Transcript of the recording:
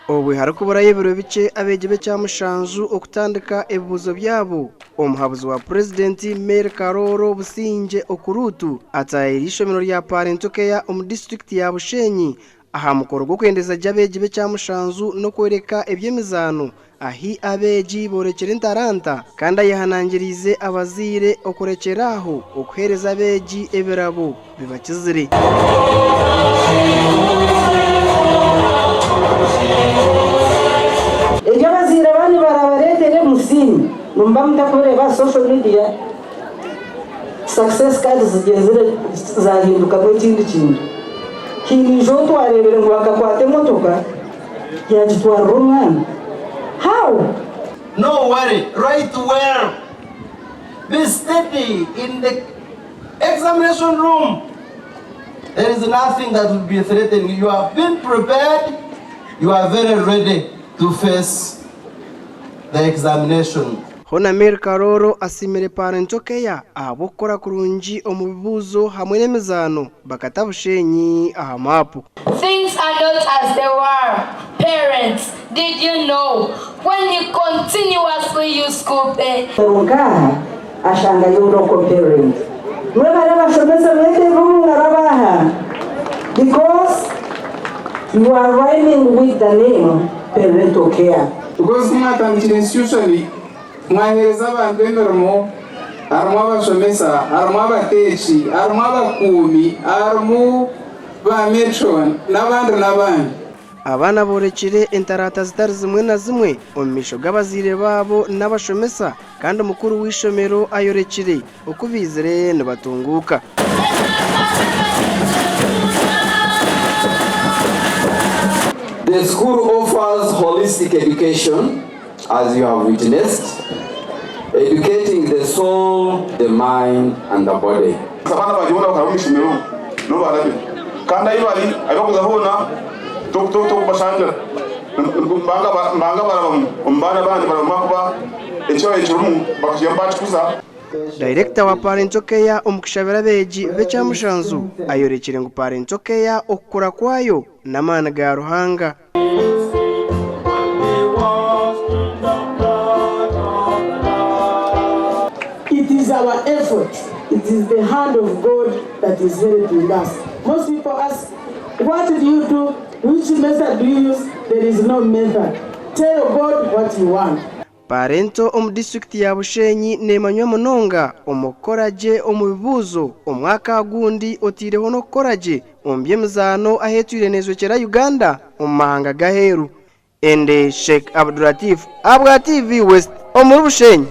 Obwe harikuburayo ebiro bikye abeegi b'ekyamushanju okutandika ebibuuzo byabo, omuhabuzi wa Purezidenti Mary Karooro Busingye Okuruutu ataahiire eishomero rya Parental Care omu disiturikiti ya Bushenyi aha mukoro gw'okwendeza gye abeegi b'ekyamushanju n'okworeka eby'emizaano ahi abeegi boorekire entaranta kandi ayehanangiriize abazaire okurekyera aho okuheereza abeegi ebirabo bibakizire. Ebyo abazaire baanyu baraabareetere musiime. Nimuba mutakubireeba aha social media, success cards zigyenzire zaahindukamu ekindi kintu. Haine ijo ou twareebire ngu akakwata emotoka yaagitwarira omwana. How? No worry, write well, be steady in the examination room, there is nothing that will be threatening you, you have been prepared, you are very ready to face the examination. Hoona Mary Karooro asiimire Parental Care ahabw'okukora kurungi omu bibuuzo hamwe n'emizaano bakata Bushenyi aha maapu. Things are not as they were Parents, did you know when you continuously use school pay, Nk'aha ashangayo local parent. Mwebare abashomesa mweteebe omu ngaro abaha because you are rhyming with the name parental care. Because kumwatandikire institution mwahereza abantu emirimo harimu abashomesa, harimu abateeki, harimu abakuumi, harimu ba matron n'abandi n'abandi. Abaana boorekire entaranta zitari zimwe na zimwe omu maisho g'abazaire baabo n'abashomesa kandi mukuru w'eishomero ayorekire oku baizire nibatunguuka. The school offers holistic education as you have witnessed, educating the soul, the mind and the body. Abaana bangye boona bakaba omu ishomero nibo baarabire. Kandi ahi bari, ahi barikuza hoona, tokubashangira. Nibanga barabamu omu baana abandi barabamu ahakuba ekyabaire kirimu bakakiihamu baakikuza. Dayirekita wa Parental Care omu kushabira abeegi b'ekyamushanju ayorekire ngu Parental Care okukura kwayo n'amaani ga Ruhanga. It is our effort, it is the hand of God that is helping us. Most people ask, what do you do, which method do you use, there is no method. Tell God what you want. Parental omu disiturikiti ya Bushenyi neemanywa munonga omu kukora gye omu bibuuzo omwaka agundi otaireho n'okukora gye omu by'emizaano ahu etwire neejwekyera Uganda omu mahanga g'aheeru. Ende Sheikh Abdulatif ahabwa TV West omuri Bushenyi.